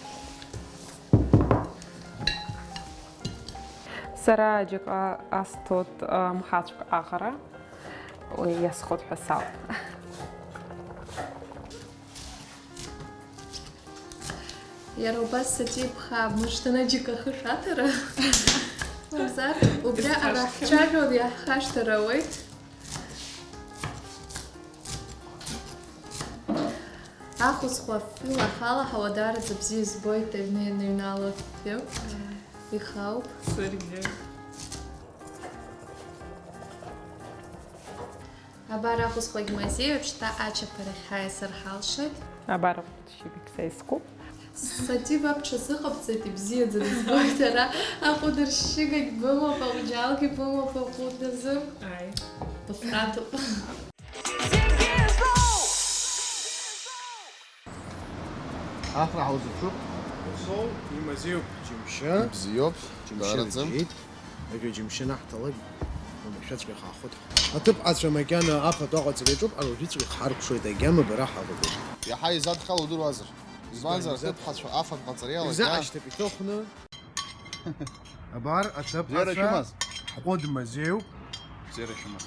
Сара аџьыка асҭоит, а, мхаҵәк аҟара, уи иасхоит ҳәа сауп. Иара убас сатиԥхаа мышҭанаџьыка ахышәаҭара. Мамзар, убри ара ҳцәажәон, иаҳхашҭыр ауеит. Ахәыцхә афҩы уахалаҳауа даараӡа бзиа збоит, аҩны ианыҩнало афҩы. Ихауп. Саргьы. Абар ахәыцхәагь мазеиуп, шьҭа ачаԥарахь ҳаиасыр ҳалшоит. Абар ахәыцшьыгагь са искуп. Сатиба бҽазыҟабҵеит, ибзиаӡаны збоит ара. Аҟәыдыршьшьыгагь бымоуп, аҟәџьалгьы бымоуп, аҟәыд азы. Ааи. Быфратәуп. Ахра ҳаузыԥшуп. Усоу имазеиуп џьымшьы. Ибзиоуп, Џьымшьы даараӡа. Рыӡәӡәеит. Ажәа џьымшьы анаҳҭалак, уамашәаҵәҟьа ихаахоит. Аҭыԥҳацәа макьана афатә аҟаҵара иаҿуп, ара уажәыҵәҟьа ихҳаркәшоит агьама бара ҳаҟатәуп. Иаҳа изадхало удыруазар. Избанзар, избанзар? Аҭыԥҳацәа афатә ҟаҵара иалагеит. Ирзаашьҭып иҭыхны. Абар, бзиара аҭыԥҳацәа шәымаз. Ҳҟәыд мазеиуп. Бзиара шәымаз.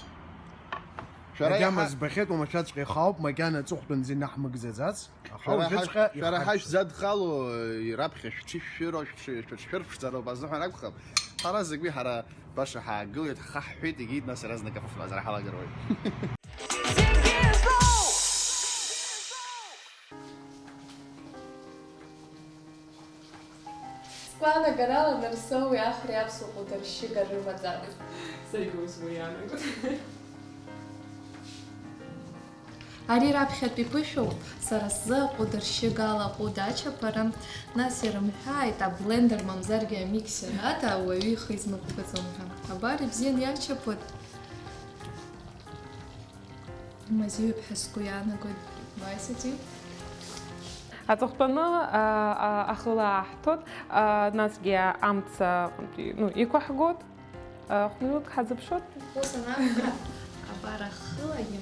Шәара агьама иаҳа- збахьеит, уамашәаҵәҟьа ихаауп, макьана аҵыхәтәан зегь наҳмыгӡаӡац. Аха шәара уажәыҵәҟьа ҳа-, шәара ихаҳаркуп. Ҳашәзадхало, раԥхьа шәҽышәшәыроуп, шәҽы-, шәыҽшәырԥшӡароуп азыҳәан акәхап. Ҳара зегьы ҳара баша ҳаагылеит, ҳхаҳҳәеит, егьит, нас иаразнак афатә ҟаҵара ҳалагар ауеит. Сгәаанагарала, Нарсоуи Ахреи аԥсуа ҟәыдыршьшьыга рымаӡамызт. Саргьы ус уи иаанагоит. Ари раԥхьатәи ԥышәоуп, сара сзы аҟәыдыршьыгала аҟәыд ачаԥара, нас ирымҳәааит, аблендер мамзаргьы амиксер ада ауаҩы ихы измыҟәгаӡом ҳәа. Абар, ибзианы иачаԥоит. Имазеиуп ҳәа сгәы иаанагоит, Ваисаӡе. Аҵыхәтәаны, а, а, ахыла ааҳҭоит, а, насгьы амца, ну, иқәаҳгоит, а, хәмилуҭк ҳазыԥшуеит. Ус анакәха, абар ахылагьы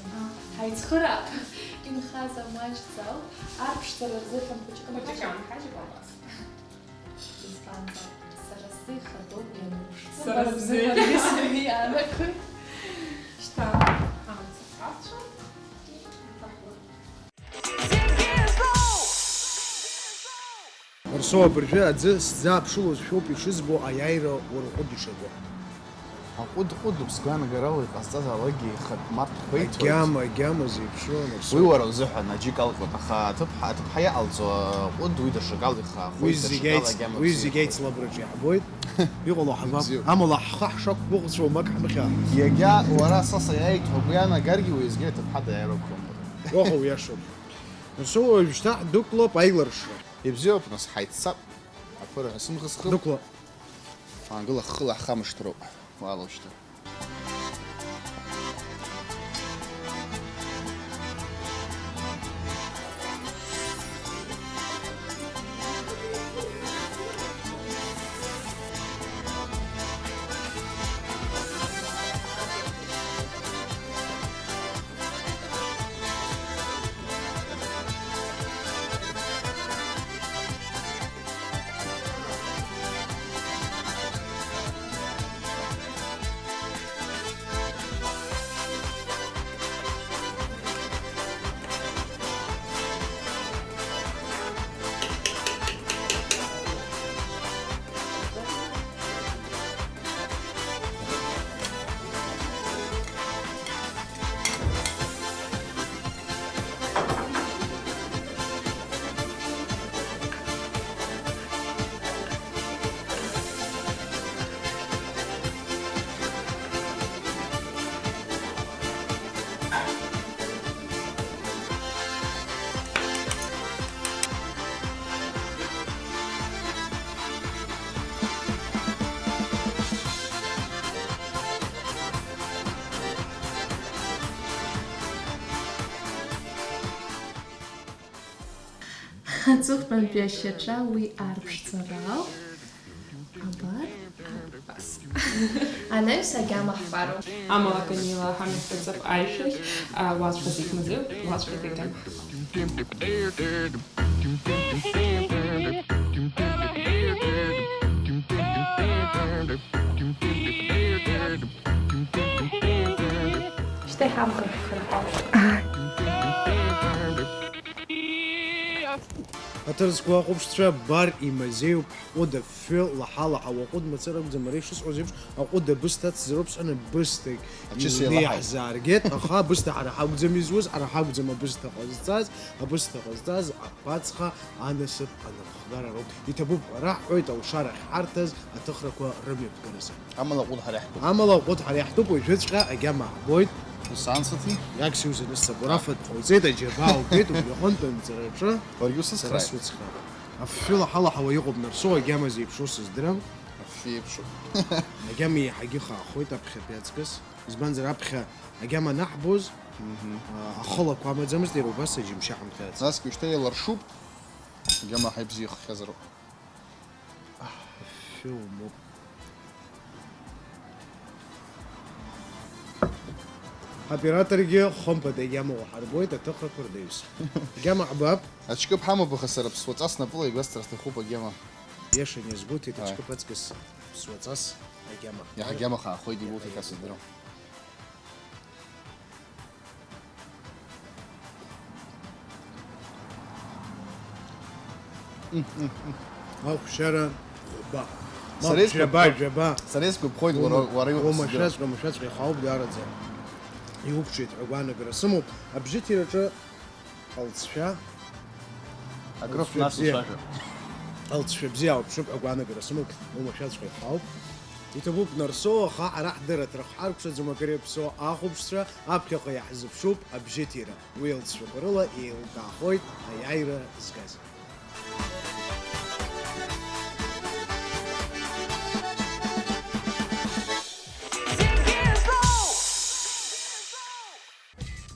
ҳаицхыраап, инхаз амаҷӡал арԥшӡара рзыҳәан хәыҷык. Хәыҷык анҳажьып абас. Избанзар, сара сзы ихадоуп иануԥш. Сара сзы. Сара сзы иаанагоит. Шьҭа амца ҳацәоуп. Арсоу, абыржәы аӡы сзааԥшылозшәоуп ишызбо аиааира уара уҟәыд ишаго. Аҟәыд-ҟәыдуп, сгәаанагарала иҟазҵазаалакгьы ихатә март ҳгәеиҭоит. Агьама, агьама зеиԥшроу анарсоу. Уи уара узыҳәан аџьыкалкуеит, аха аҭыԥҳа, аҭыԥҳа иҟалҵо аҟәыд уи даҽакала ихаахоит, уи зегь даҽакала аиц-, агьама уи бзиахоит. Зегь аицлабраҿы иаҳбоит. Иҟало ҳабап. Бзиоуп. Амала ҳхы ҳшақәгәыӷцәоу мак ҳмыхьаа. Иагьа уара са саиааит ҳәа угәы иаанагар, уеизгьы аҭыԥҳа даара уқәымлар. Уаҟа уиашоуп. Нас уажәшьҭа ҳдәықәлап аиларшра. Ибзиоуп, нас ҳаиццап. Аԥыраҳәа сымӷысхып. Дықәла. Аангыла хыла ҳхамышҭроуп. Уаала ушьҭа. Аҵыхәтәантәи ашьаҿа уи арԥшӡара ауп. Абар, абас. Анаҩс агьама ҳфароуп. Амала, Камила, ҳамҩаԥгаӡап аишәахь, а, уаҵәҟьа зегь мазеиуп, уаҵәҟьа зегь гьама. Шьҭа иҳамгар ҳхырҳәаауеит. Аҭырқәа ахәаԥшцәа бар имазеиуп, ҳҟәыд афҩы лаҳа-лаҳауа, аҟәыд мацара акәӡам, ара ишысҳәоз еиԥш, аҟәыд абысҭа ацзароуп сҳәан, абысҭагь Ачыс илны еилаҳаит. Иаҳзааргеит, аха абысҭа ҳара ҳакәӡам изуз, ҳара ҳакәӡам абысҭа ҟазҵаз, абысҭа ҟазҵаз аԥацха анасыԥ анапхгара роуп. Иҭабуп ҳәа раҳҳәоит алшара ахьҳарҭаз аҭыхрақәа рымҩаԥгаразы. Амала аҟәыд ҳара иаҳтәуп. Амала аҟәыд ҳара иаҳтәуп, уажәыҵәҟьа агьама ҳбоит. Ус анцыҭи? Иагсиузен ссабура фатә ҟауҵеит, аџьабаа убеит, убри аҟынтә анҵараҿы Уаргьы сара усыцхрааит. Суцхрааит. Афҩы лаҳа-лаҳауа иҟоуп Нарсоу, агьама зеиԥшу сыздырам. Афҩы еиԥшу. Агьама еиҳагьы хаахоит аԥхьатәи аҵкыс. Избанзар, аԥхьа агьама анаҳбоз, Мгм. а, ахылақәа амаӡамызт, иара убас аџьымшьы ҳамҭацт. Насгьы ушьҭа еиларшуп, агьама ҳаибзиахахьазароуп. Афҩы умоуп. Ҳаоператоргьы хымԥада иамоу ҳарбоит аҭыхрақәа рнаҩс. Агьама ҳбап. Аҽкы ҳамоуп, аха сара ԥсуаҵас напыла игәасҭар сҭахуп агьама. Иашан иазгәыҭеит, Ааи. Аҽкы аҵкыс ԥсуаҵас агьама. Иаҳа агьама хаахоит, игәоуҭеит ҳәа сыздырам. Ахәшьара ӷәӷәа. Сара Мап, исгәаԥхо-, жәаба, жәаба. Сара исгәаԥхоит уара, Ума-, уара иуцәгьоу. Уамашәаҵәҟьа, уамашәаҵәҟьа ихаауп даараӡа. Иуқәҿиеит ҳәа агәаанагара сымоуп. Абжьыҭираҿы алҵшәа, Акрыф алҵшәа нас бзиа. Уцәажәап. Алҵшәа бзиа ауп, ԥшьоуп ҳәа агәаанагара сымоуп, уамашәаҵәҟьа ихаауп. Иҭабуп Нарсоу, аха ара ҳдырраҭара ҳаркәшаӡом, акыр иаԥсоу ахәаԥшцәа аԥхьаҟа иаҳзыԥшуп абжьыҭира. Уи алҵшәақәа рыла еилкаахоит аиааира згаз.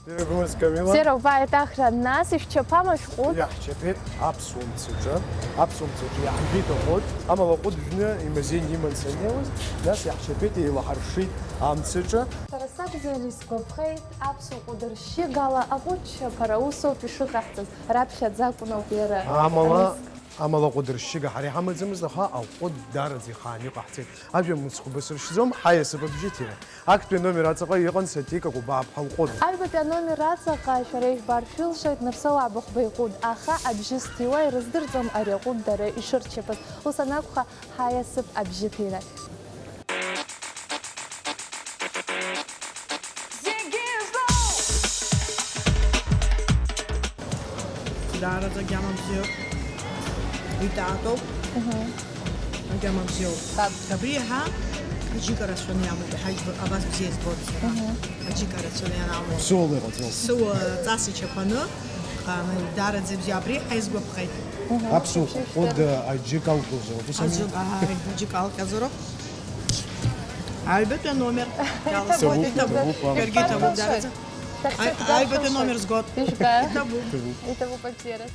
Иргәымыз Камила. Зероба аиҭахра, нас ишәчаԥама шәҟәы? Иаҳчаԥеит аԥсуа мцаҿы, аԥсуа мцаҿы иаҳжәит аҟәыд, амала аҟәыд жәны имазеин иман саннеиуаз, нас иаҳчаԥеит, еилаҳаршеит амцаҿы. Сара сакәзар исгәаԥхеит, аԥсуа ҟәыд ршьыгала аҟәыд чаԥара усоуп ишыҟаҳҵаз, раԥхьаӡа акәын ауп иара. Амала, Амала аҟәыд ршьыга ҳара иҳамаӡамызт, аха аҟәыд даараӡа ихааны иҟаҳҵеит. Ажәа мыцхә басыршьӡом, ҳаиасып абжьыҭира. Актәи аномер аҵаҟа иҟан Сатика Кәыбаа-ԥҳа лҟәыд. Аҩбатәи аномер аҵаҟа шәара ижәбар шәылшоит Нарсоу Абыхәба иҟәыд, аха абжьы зҭиуа ирыздырӡом ари аҟәыд дара ишырчаԥаз. Ус анакәха, ҳаиасып абжьыҭира. Зегьы злоу! Даараӡа агьама бзиоуп. Итатоуп. Мгм. Агьама бзиоуп. Аб- Абри иаҳа аџьыка рацәаны иамоуп, иаҳа иӡбо-, абас бзиа избоит сара. Мгм. Аџьыка рацәаны ианамоу. Ԥсыуала иҟаҵоу. Ԥсыуа ҵас ичаԥаны, а, даараӡа бзиа. Абри ҳаизгәаԥхеит. Мгм. Аԥсуа Аԥсуа ҟәыд аџьыка алҟьозароуп, ус ами? Аџьык, ааи, аџьыка алҟьазароуп. Аҩбатәи аномер. Иаласуеит, иҭабуп, иҭабуп, иҭабуп. Иаргьы иҭабуп, иҭабуп, даараӡа. Аҩбатәи аномер згоит. Ижәба? Иҭабуп. Иҭабуп. Иҭабуп абзиара.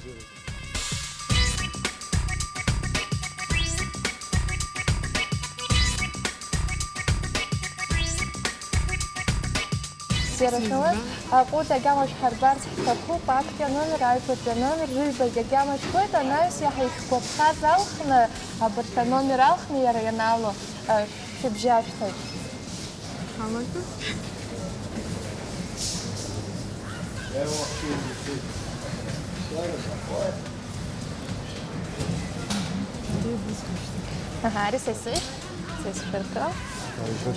Бзиара шәымаз, аҟәыд агьама шәҳарбарц ҳҭахуп, актәи аномер, аҩбатәи аномер, рыҩбагь агьама шәгоит, анаҩс иаҳа ишәгәаԥхаз алхны, абарҭ аномер алхны иара ианаало, э, шәыбжьы ашәҭоит. Ҳалагап. Аҳа, ари са исышьҭ, са исшәыркы.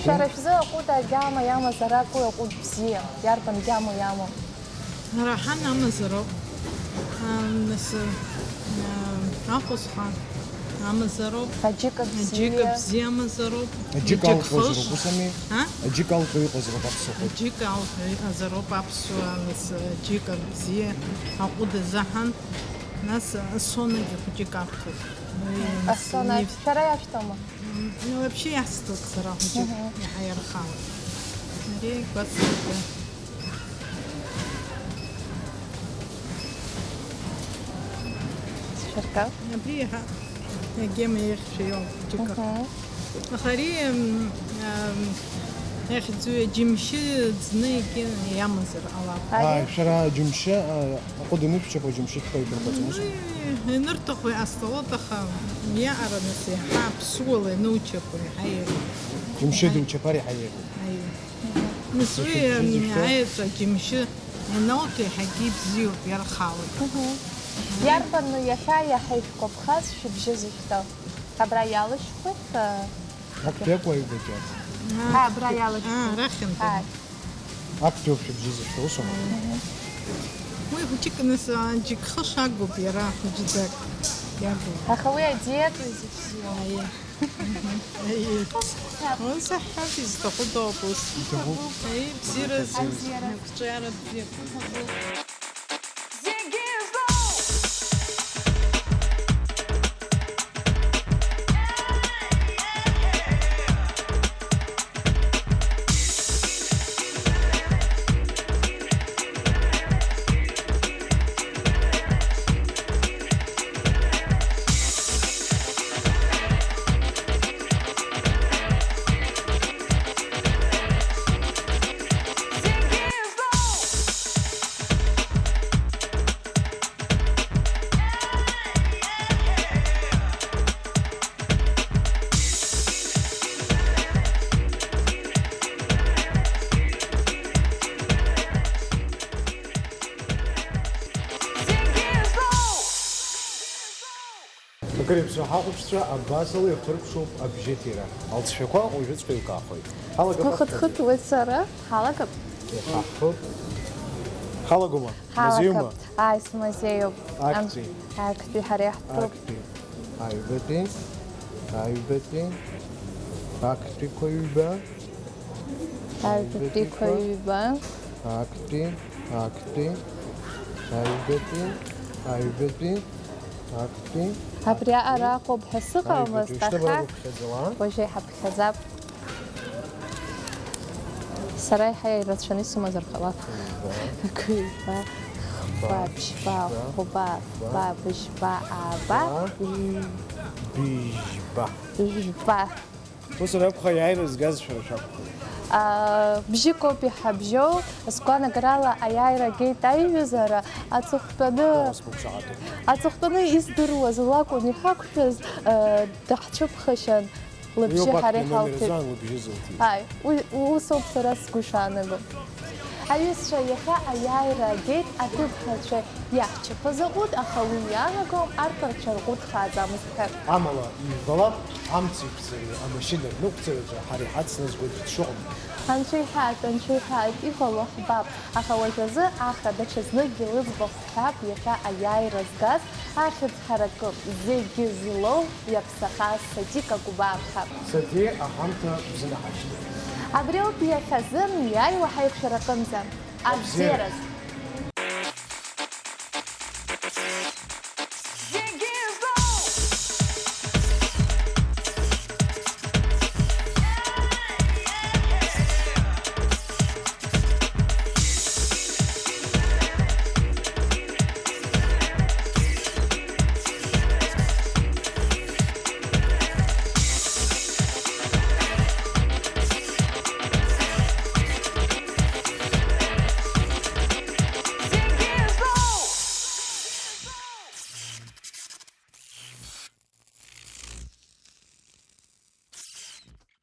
Шәара шәзы аҟәыд агьама иамазар акәу, аҟәыд бзиа, иарбан гьамоу иамоу? Ҳара ҳан амазароуп. Ам, нас, а, ахәызха амазароуп. Аџьыка бзиа. Аџьыка бзиа амазароуп. Аџьыка алхуазароуп, ус ами? А? Аџьыка алху иҟазароуп аԥсуа. Аџьыка алху иҟазароуп аԥсуа, нас, аџьыка бзиа аҟәыд азыҳәан. Нас, асонагьы хәыҷык арҭоит. Уи, нас, Асона, неф- шәара иашәҭома? М, ну, вообще иасҭоит сара хәыҷык, Мгм. Иаҳа иархауеит. Ари гәасҭоит. Сшәыркал? Абри иаҳа агьама иахьшәа иоуп, хәыҷык. Мгм. Аха ари, м, ам, иахьӡу џьымшьы ӡны егьи иамазар ҟалап. Ари? Ааи, шәара џьымшьы, а, аҟәыд анышәшьақәа џьымшьы шәхы ишәырхәаҵон, ус? Уи, ианырҭаху иҟасҵалоит, аха иаҟараны сеиҳа аԥсуала ианучаԥо иаҳа еиӷьуп. Џьымшьы Аи. Дучаԥар иаҳа еиӷьуп. Аи. Нас уи, Ишәыбжьы м, зышәҭо? Аеҵәа џьымшьы ианауҭо иаҳагьы ибзиоуп, иархалоит. Мгм. Иарбану иахьа иаҳа ишәгәаԥхаз шәыбжьы зышәҭо? Абра иалышәхуеит, а, Актәи акәу аҩбатәи акәу? Аа, абра иалышәхуеит. Аа, арахьынтәи. Ааи. Актәи ауп шәыбжьы зышәҭо, ус аума? Мгм. Уи хәыҷык нас, а, џьык хы шагоуп иара, хәыҷӡак иагу. Аха уи адиета изыбзиоу. Аиеи. Аиеи. Ус аҳәап, изҭаху доуп ус. Иҭахуп. Аиеи, бзиара. Абзиара. Ақәҿиара бзиа. Зегьы злоу! Акыр иаԥсоу ҳахәаԥшцәа абасала ирхыркәшоуп абжьыҭира. Алҵшәақәа уажәыҵәҟьа еилкаахоит. Ҳалагап. Сгәы хыҭхыҭуеит сара. Ҳалагап. Иҳаҳҳәоит. Ҳалагома? Ҳалагап. Мазеиума? Ааи, смазеиуп. Актәи. Ан-, актәи ҳара иаҳтәуп. Актәи. Аҩбатәи. Аҩбатәи. Актәиқәа ҩба. Аҩбатәиқәа ҩба. Актәи. Актәи. Аҩбатәи. Аҩбатәи. Актәи. Абри аҟара акәуп ҳәа сыҟамызт, аха уажәы иҳаԥхьаӡап. Сара еиҳа ирацәаны исымазар ҟалап. Ҩба, хба, ԥшьба, хәба, фба, быжьба, ааба, быжьба. Ус анакәха, иааира згаз шәара шәакәхоит. Бжьыкоуп иҳабжьоу, сгәанагарала аиааира геит аиҩызара, аҵыхәтәаны, аҵыхәтәаны издыруаз лакәын иҳақәшәаз, даҳцәыԥхашьан, лыбжьы ҳара иҳалҭеит. Ааи, усоуп сара сгәы ишаанаго. Аҩызцәа, иахьа аиааира агеит, аҭыԥҳацәа иаҳчаԥаз аҟәыд, аха уи иаанагом арԥарцәа рҟәыд хааӡамызт ҳәа. Амала, ижәбалап, амца иқәҵареи амашьына рнықәҵараҿы ҳара иҳацназгоит дшыҟам. Анцәа иҳәаат, анцәа иҳәаат, иҟало ҳбап, аха уажәазы Ахра даҽазныкгьы лыӡбахә ҳҳәап, иахьа аиааира згаз ахьӡ ҳаракы, зегьы злоу иаԥсахаз Сади Какәбаа ҳҳәап. Сади, аҳамҭа бзианы ҳашьҭоуп. Абри ауп иахьазы иааиуа ҳаиқәшәара аҟынӡа. Абзиараз!